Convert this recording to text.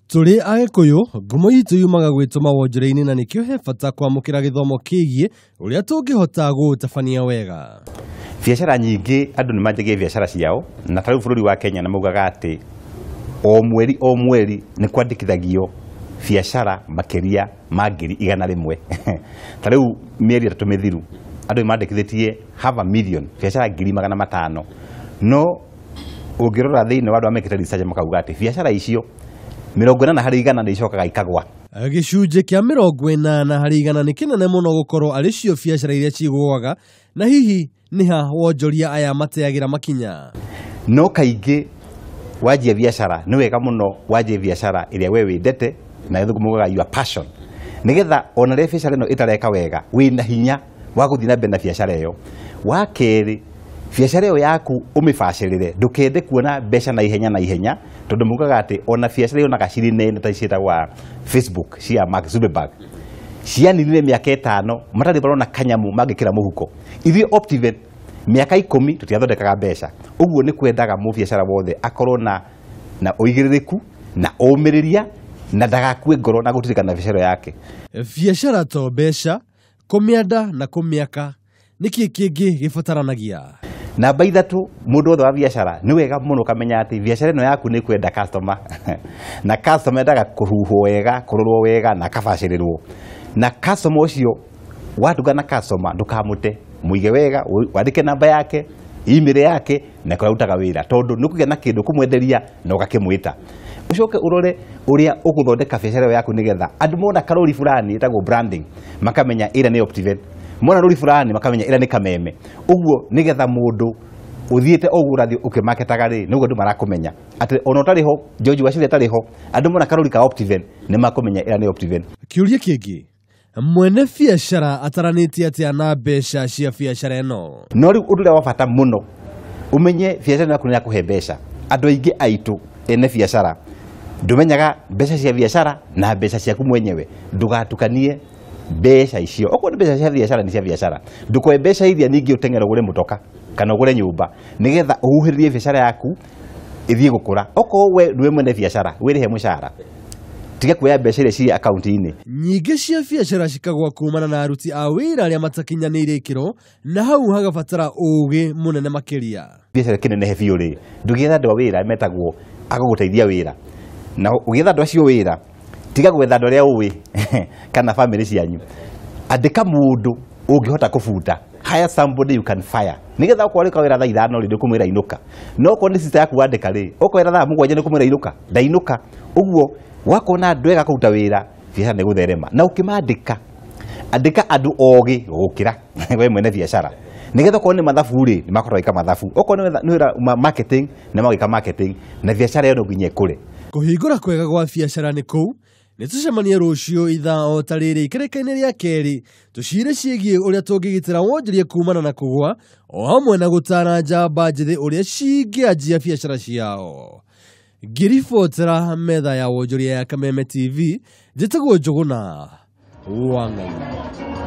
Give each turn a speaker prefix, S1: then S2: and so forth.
S1: Tũrĩ Agĩkũyũ, ngumo itũ yumaga gwĩtũma wonjoria-inĩ na nĩkĩo he bata kwamũkĩra gĩthomo kĩgiĩ ũrĩa tũngĩhota gũũtabania wega.
S2: Biacara nyingĩ andũ nĩ manjagia biacara ciao, na ta rĩu bũrũri wa Kenya nĩ maugaga atĩ o mweri o mweri nĩ kwandĩkithagio biacara makĩria ma 100,000. Ta rĩu mĩeri 3 mĩthiru andũ nĩ mandĩkithĩtie 500,000 biacara 500,000. No ũngĩrora thĩinĩ wa andũ arĩa mekĩte research makauga atĩ biacara icio 80 harĩ igana nĩ icokaga ikagwa.
S1: Gĩcunjĩ kĩa 80 harĩ igana nĩ kĩnene mũno gũkorwo arĩ cio biacara iria cigũaga, na hihi nĩ ha wonjoria aya mateagĩra makinya.
S2: No kaingĩ wanjia biacara nĩ wega mũno wanjie biacara ĩrĩa we wendete, na gĩthũngũ maugaga your passion, nĩgetha ona rĩrĩa biacara ĩno ĩtareka wega wĩna hinya wa gũthiĩ na mbere na biacara ĩyo. Wa kerĩ, biacara ĩyo yaku ũmĩbacĩrĩre, ndũkende kuona mbeca na ihenya na ihenya, tondũ maugaga atĩ ona biacara yonaga cirĩ nene ta ciĩtagwa Facebook cia Mark Zuckerberg cianinire mĩaka 5 matarĩ marona kanyamu mangĩkĩra mũhuko. Ithuĩ Optiven mĩaka 10 tũtiathondekaga mbeca. Ũguo nĩ kwendaga mũbiacara wothe akorwo na ũigĩrĩrĩku na ũmĩrĩria na ndagakue ngoro na gũtirikana biacara yake.
S1: Biacara to mbeca, kũmĩenda na kũmĩaka nĩkĩ kĩngĩ gĩbataranagia?
S2: Namba 3, mũndũ wothe wa biacara nĩ wega mũno ũkamenya atĩ biacara ĩno yaku nĩ kwenda customer. Na customer endaga kũhuhwo wega, kũrorwo wega na akabacĩrĩrwo. Na customer ũcio watungana na customer ndũkamũte, mũige wega, wandĩke namba yake, email yake na kũrĩa arutaga wĩra, tondũ nĩ ũkũgĩa na kĩndũ kũmwenderia na ũgakĩmwĩta. Ũcoke ũrore ũrĩa ũgũthondeka biacara ĩyo yaku nĩgetha andũ mona karori fulani ĩtagwo branding makamenya ĩrĩa nĩ Optiven, mona rori fulani makamenya ĩrĩa nĩ Kameme. Ũguo nĩgetha mũndũ ũthiĩte o ũguo ũrathiĩ ũkĩmaketaga rĩ, nĩguo andũ marakũmenya atĩ ona ũtarĩ ho, George Waciria atarĩ ho, andũ mona karori ka Optiven nĩ makũmenya ĩrĩa nĩ Optiven.
S1: Kĩũria kĩngĩ, mwene biacara ataranĩtie atĩa na mbeca cia biacara ĩno?
S2: No rĩu ũndũ ũrĩa wa bata mũno ũmenye biacara ĩno yaku nĩ yakũhe mbeca. Andũ aingĩ aitũ ene biacara ndũmenyaga mbeca cia biacara na mbeca ciaku mwenyewe. Ndũgatukanie mbeca icio. Okorwo nĩ mbeca cia biacara nĩ cia biacara, ndũkoe mbeca iria ningĩ ũteng'ere ũgũre mũtoka kana ũgũre nyũmba, nĩgetha ũhuhĩrĩrie biacara yaku ĩthiĩ gũkũra. Okorwo we nĩwe mwene biacara, wĩrĩhe mũcara, tiga kuoya mbeca iria cirĩ akaunti-inĩ.
S1: Nyingĩ cia biacara cikagwa kumana na aruti a wĩra arĩa matakinyanĩire ikĩro, na hau hagabatara ũgĩ mũnene makĩria.
S2: Biacara ĩkĩnenehe biũ rĩ, ndũgĩetha andũ a wĩra metagwo agũgũteithia wĩra, na ũgĩetha andũ acio wĩra tiga gwetha andũ arĩa ũĩ kana bamĩrĩ cianyu. Andĩka mũndũ ũngĩhota kũbuta, hire somebody you can fire, nĩgetha okorwo arĩka wĩra thaa 5 rĩ, ndũkũmwĩra inũka. No okorwo nĩ sister yaku wandĩka rĩ, okorwo wĩra thaa 7 nĩũkũmwĩra inũka, ndainũka. Ũguo wakorwo na andũ ega kũruta wĩra, biacara nĩ gũtherema. Na ũkĩmandĩka, andĩka andũ ogĩ gũkĩra we mwene biacara, nĩgetha okorwo nĩ mathabu rĩ, nĩ makorwo magĩka mathabu, okorwo nĩ wĩra marketing nĩ magwĩka marketing, na biacara ĩyo no nginya ĩkũre.
S1: Kũhingũra kwega gwa biacara nĩ kũu. Nĩ tũcemanie rũciũ ithaa o ta rĩrĩ ikereka-inĩ rĩa kerĩ, tũcire ciĩgiĩ ũrĩa tũngĩgitĩra wonjoria kumana na kũgwa, o hamwe na gũtara njamba njĩthĩ ũrĩa cingĩanjia biacara ciao. Ngĩribotera metha ya wonjoria ya Kameme TV, njĩtagwo Njũgũna wa Ng'ang'i.